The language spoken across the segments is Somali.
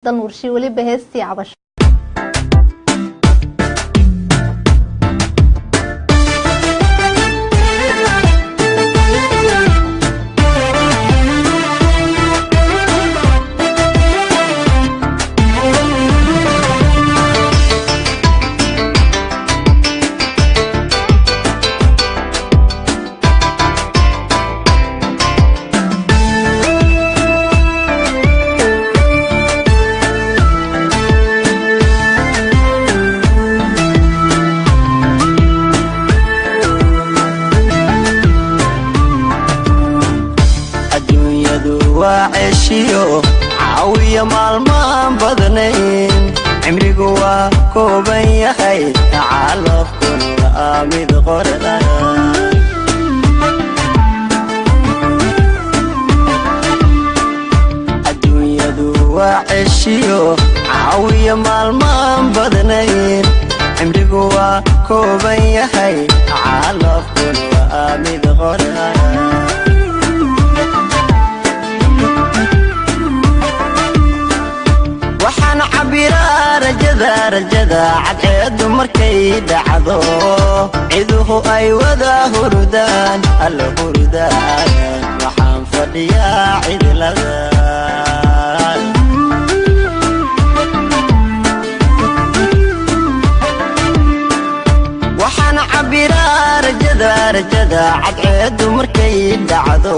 Dalnuurshe, weliba heestii Cabasho. Adduunyadu waa ceshiyo caawiya maalmaan badnayn, cimrigu waa kooban yahay, calafkuna waa mid qorda. Adduunyadu waa ceshiyo caawiya maalmaan badnayn, cimrigu waa kooban yahay, calafkuna waa mid qorda. Waxaan cabbiraa rajada, rajada cadceeddu markay dhacdo, ciduhu ay wada hurdaan, alla hurdaan, waxaan fadhiyaa cidlada. Waxaan cabbiraa rajada, rajada cadceeddu markay dhacdo,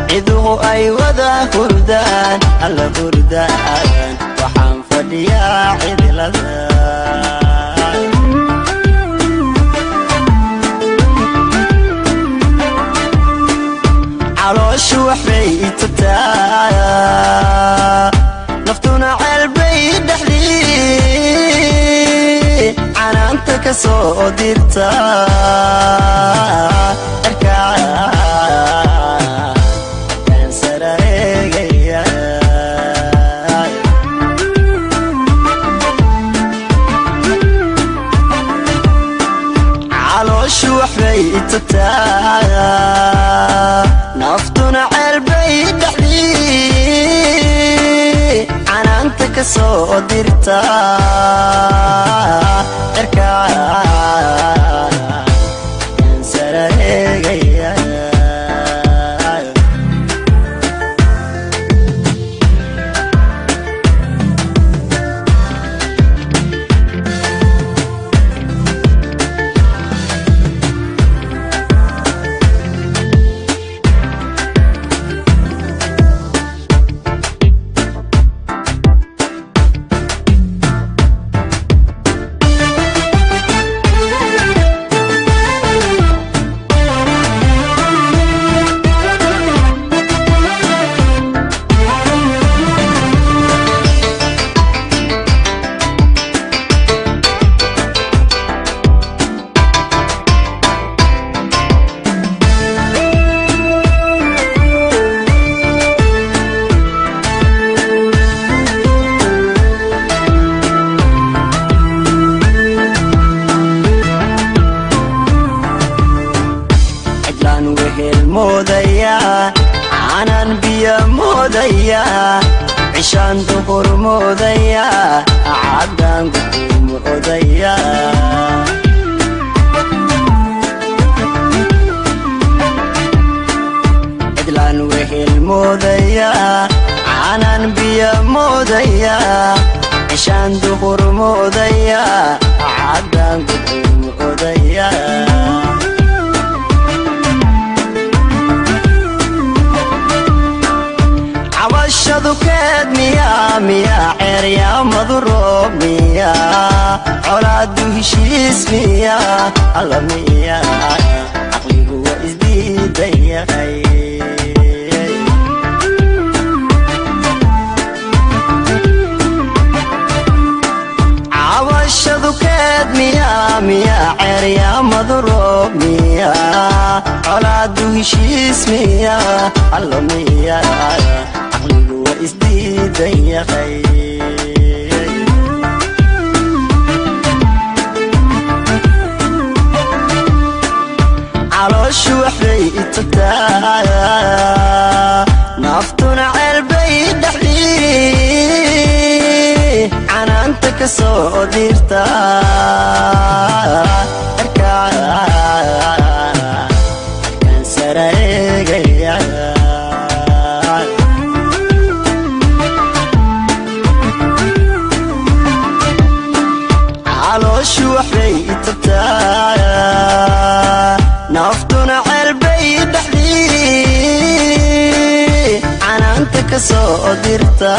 ciduhu ay wada hurdaan, alla hurdaan, waxaan fadhiyaa cidlada. Calooshu waxbay itubtaa, naftuna ceelbay dhexdii canaanta ka soo dirta, cirkaan sarareegaya. Calooshu waxbay itubtaa, naftuna ceelbay dhexdii canaanta ka soo dirta, cirkaan sarareegaya. Cidlaan wehel moodaya, aanan biyo moodaya, cishaan duhur moodaya, caddaan gudu moodaya. Cidlaan wehel moodaya, aanan biyo moodaya, cishaan duhur moodaya, caddaan gudu moodaya. Cabashadu keed miyaa, miyaa ceeryaamadu roob miyaa, colaadu heshiis miyaa, alla miyaa, caqligu waa isdiidan yahay. Cabashadu keed miyaa, miyaa ceeryaamadu roob miyaa, colaadu heshiis miyaa, alla miyaa, caqligu waa isdiidan yahay. Calooshu waxbay itubtaa, naftuna ceelbay dhexdii ka soo dirta, cirkaan sara eegaya. Calooshu waxbay itabtaa, naftuna ceelbay dhexdii canaanta ka soo dirta.